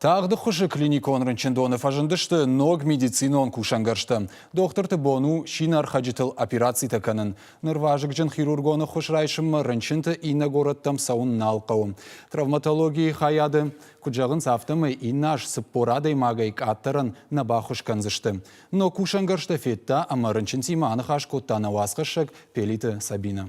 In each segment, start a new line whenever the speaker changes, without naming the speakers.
Тагъд ӕххуысы клиникон рынчындоны фӕзындысты ног медицинон кусӕнгӕрзтӕ. Дохтырты бон у синӕрхӕджытыл операцитӕ кӕнын. Ныр вазыгджын хирургон ӕххуыс райсынмӕ рынчынты иннӕ горӕттӕм цӕуын нал хъӕуы. Травматологийы хайады, куыд зӕгъынц, афтӕмӕй иннӕ аз 40 адӕймагӕй къаддӕрӕн нӕ баххуыс кӕндзысты. Ног кусӕнгӕрзтӕ федта ӕмӕ рынчынтимӕ аныхас кодта нӕ уацхӕссӕг Пелиты Сабинӕ.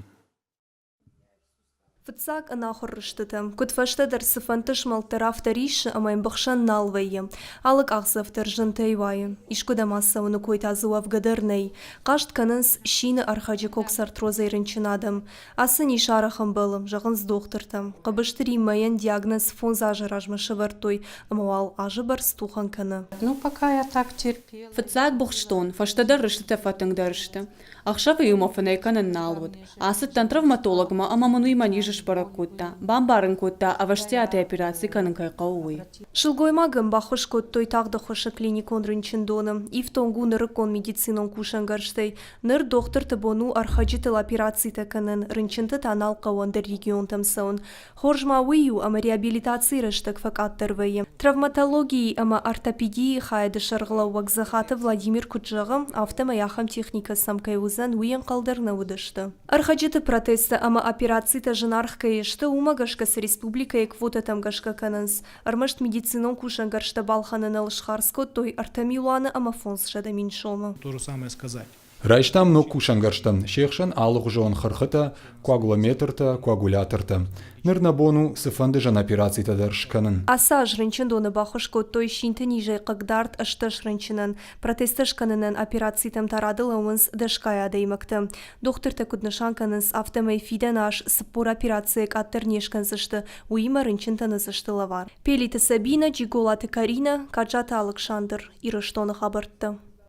Фыццаг ӕнахуыр рыстытӕ, куыд фӕстӕдӕр цыфӕнды змӕлд дӕр афтӕ риссы ӕмӕ йын быхсӕн нал вӕййы. Алы къахдзӕф дӕр зынтӕй уайы. Искуыдӕм ацӕуыны кой та дзы уӕвгӕ дӕр нӕй. Хъаст кӕнынц сины ӕрхӕджы коксартрозӕй рынчын адӕм. Ацы низ арӕх ӕмбӕлы, зӕгъынц дохтыртӕ. Хъыбызты Риммӕйӕн диагноз фондз азы размӕ сӕвӕрдтой ӕмӕ уал азы бӕрц тухӕн кӕны.
Ну, пока я так терпела.
Фыццаг быхстон, фӕстӕдӕр рыстытӕ фӕтынгдӕр сты. Ӕхсӕвы-иу мӕ фынӕй кӕнын нал уыд. Ацыдтӕн травматологмӕ ӕмӕ мын уый мӕ низ сбӕрӕг кодта, бамбарын кодта, ӕвӕстиатӕй операци кӕнын кӕй хъӕуы, уый.
Сылгоймагӕн баххуыс кодтой тагъд ӕххуысы клиникон рынчындоны. Ифтонг у нырыккон медицинон кусӕнгӕрзтӕй. Ныр дохтырты бон у ӕрхӕджытыл операцитӕ кӕнын, рынчынты та нал хъӕуы ӕндӕр регионтӕм цӕуын. Хорз ма уый у, ӕмӕ реабилитацийы рӕстӕг фӕкъаддӕр вӕййы. Травматологийы ӕмӕ ортопедийы хайады сӕргълӕууӕг Дзӕхаты Владимир куыд зӕгъы, афтӕмӕй ахӕм техникӕ сӕм кӕй уыдзӕн, уый ӕнхъӕл дӕр нӕ уыдысты. Ӕрхӕджыты протезтӕ ӕмӕ операцитӕ зынаргъ кӕй сты, уымӕ гӕсгӕ сӕ республикӕйы квотӕтӕм гӕсгӕ кӕнынц. Ӕрмӕст медицинон кусӕнгӕрзтӕ балхӕныныл схардз кодтой ӕртӕ милуаны ӕмӕ 500 000 сомы.
То же самое сказать.
Райстам ног кусӕнгӕрзтӕ, се хсӕн алыгъуызон хырхытӕ, коагулометртӕ, коагулятортӕ. Ныр нӕ бон у цыфӕнды зын операцитӕ дӕр скӕнын.
Ацы аз рынчындоны баххуыс кодтой синты низӕй хъыгдард 18 рынчынӕн. Протезтӕ скӕнынӕн операцитӕм та рады лӕууынц дӕсгай адӕймӕгтӕ. Дохтыртӕ куыд нысан кӕнынц, афтӕмӕй фидӕн аз 40 операцийӕ къаддӕр не скӕндзысты, уыимӕ рынчынтӕн уыдзысты лӕвар. Пелиты Сабинӕ, Джиголаты Каринӕ, Каджаты Алыксандр, Ирыстоны хабӕрттӕ.